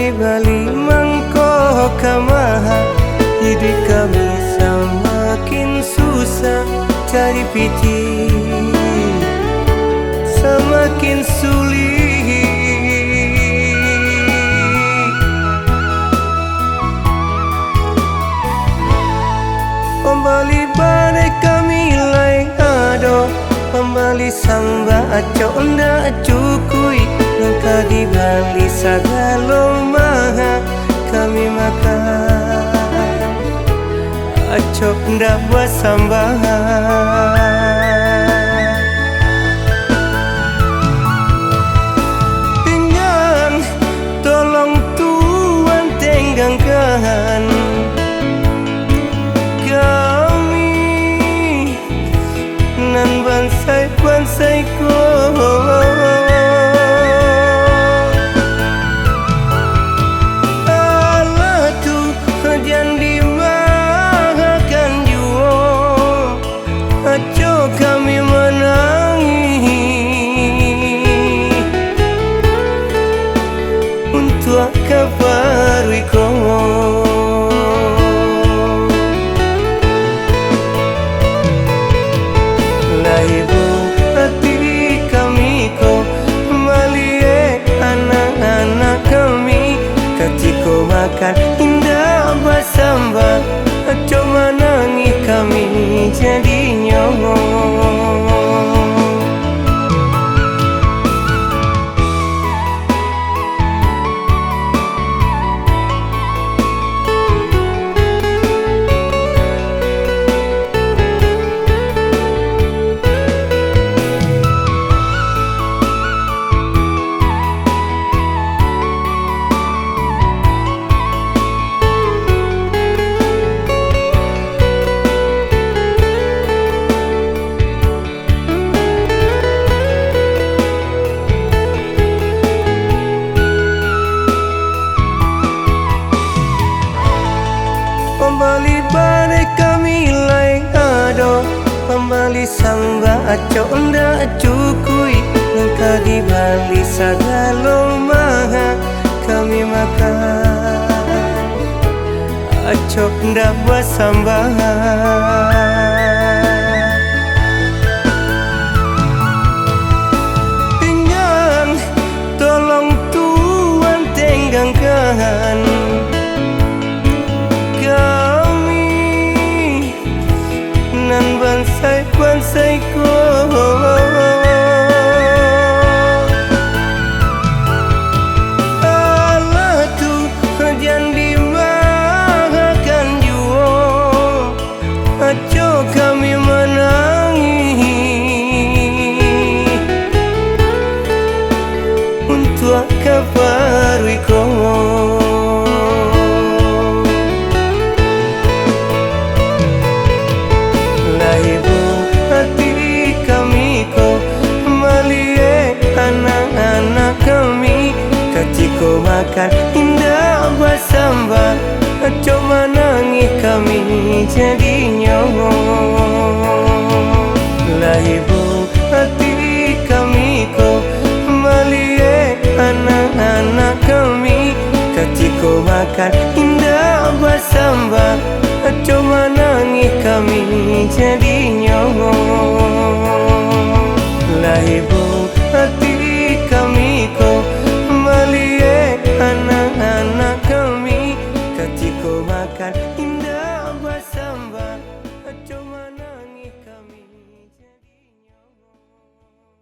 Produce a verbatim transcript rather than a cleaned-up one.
Bali mangko ka maha, iduik kami samakin susah cari pitih, samakin sulik. Pambali bareh kami lai ado, pambali samba acok ndak cukuik, nan ka dibali sagalo maha kami makan, acok ndak basamba. Tenggang, tolong Tuan tenggangkan kami nan bansaik-bansaik ko. Alah tu, jan dimahakan juo, acok kami manangih untuak ka paruik ko. Lah ibo ati kami ko, maliek anak-anak kami, katiko makan indak basamba, acok manangih kami jadinyo. Pambali bareh kami lai ado, pambali samba acok ndak cukuik, nan ka dibali sagalo maha kami makan, acok ndak basamba. Tenggang, tolong Tuan tenggangkan kami nan bansaik-bansaik ko. Alah tu, jan dimahakan juo, acok kami manangih untuak ka paruik ko. Lah ibo ati kami ko, maliek anak-anak kami, katiko makan indak basamba, acok manangih kami jadinyo. Lah ibo ati kami ko, maliek anak-anak kami, katiko makan indak basamba, acok manangih kami jadinyo. Lah ibo